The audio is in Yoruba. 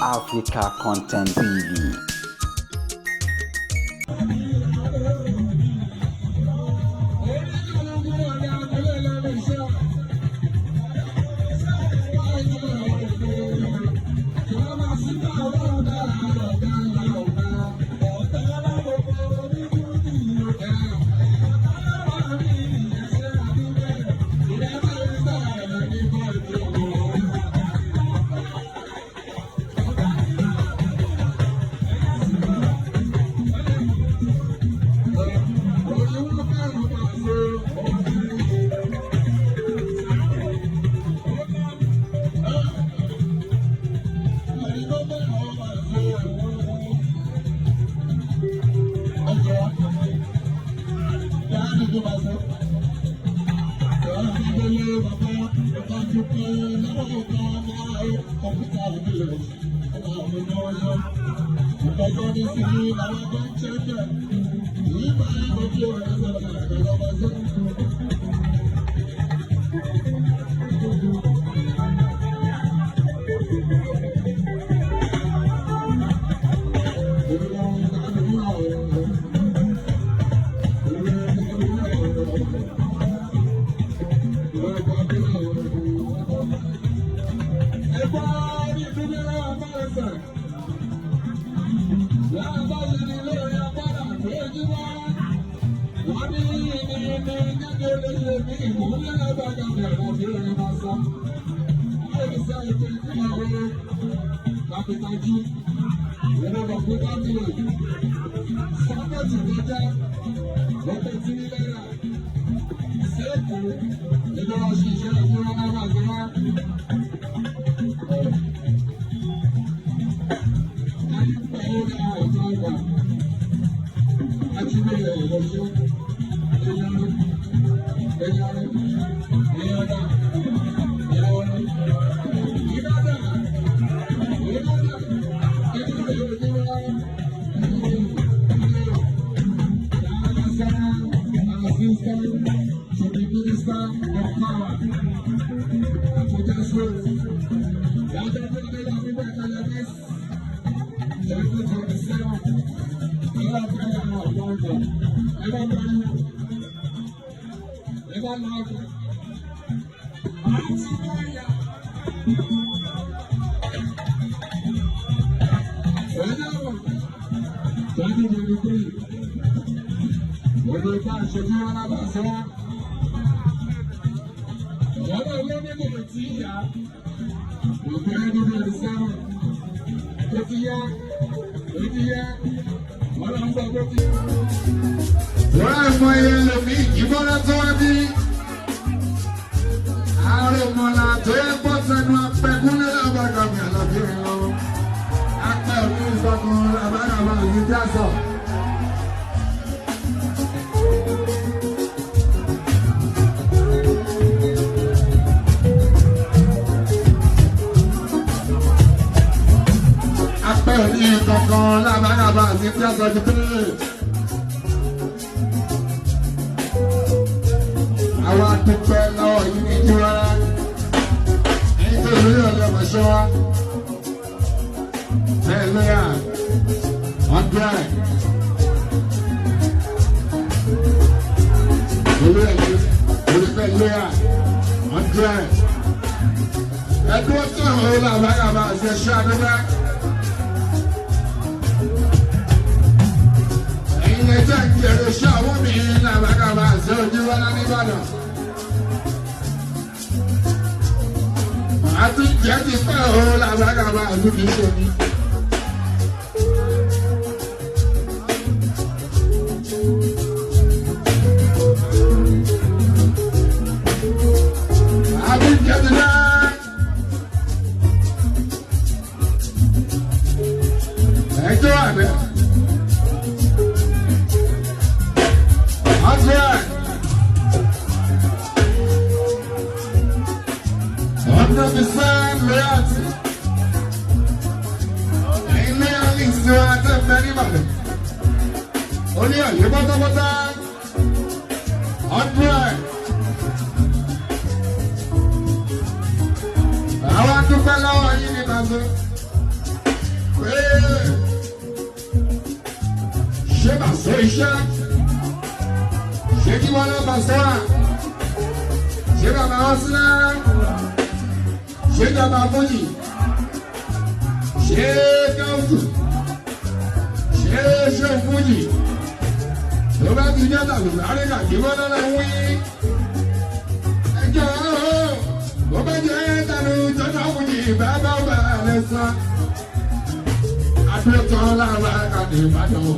Africa Content TV. Wọ́n mọ iye lomi ìbọ́lá tó wá bí. Àròmọ̀là tó yẹ gbọ́ sẹ́nu apẹ̀kúnlé lábàgàmì àlàbí lọ. Apẹ̀ òní ìsọkun lábàgàmì àti jásọ̀. Apẹ̀ òní kankan lábàgàmì àti jásọ̀ ti pé. Àwa dúpẹ́ lọ́wọ́ yìí ní ìjọra ẹ̀yin tó lórí ọ̀lẹ́ ọ̀ṣọ́ wa bẹ́ẹ̀ lóyà 100 olóyè olùfẹ́ lóyà 100 ẹdúró tí àwọn olè àbáyàbá àti ẹ̀ṣọ́ àdúgbò ẹ̀yin lẹ́jọ́ ìjẹ̀rẹ̀ ṣọ́ àwọn mi làbáyàbá àti ojúwọ́lá nìbàdàn. Àti jẹ́ ti pẹ́ o làbágàbà àti kìí ṣe ni. Àti jẹ́ ti pẹ́. Ẹjọ́ àbẹ̀. 100. 100% loyalty. Ilé Alice wa tẹ́ fẹ́ níbàdàn. Ó ní àyè pátápátá. 100. Àwọn adúpẹ́ lọ́wọ́ yín ní Bàzọ́. Iṣẹ́ ṣé kí wọ́n lọ́ba sọ́ra, ṣé bàbá wọn sílẹ̀, ṣé jọba fújì, ṣé káńtù, ṣé ṣé fújì tó bá ti jẹ́ tàbí àríkà kí wọ́n lọ́la wí. Ẹjọ́ bó bá jẹ́ tàbí jọ́nà fújì bàbá bá lẹ sá. Àdúrótọ́ làwọn àkàdé Ìbàdàn o.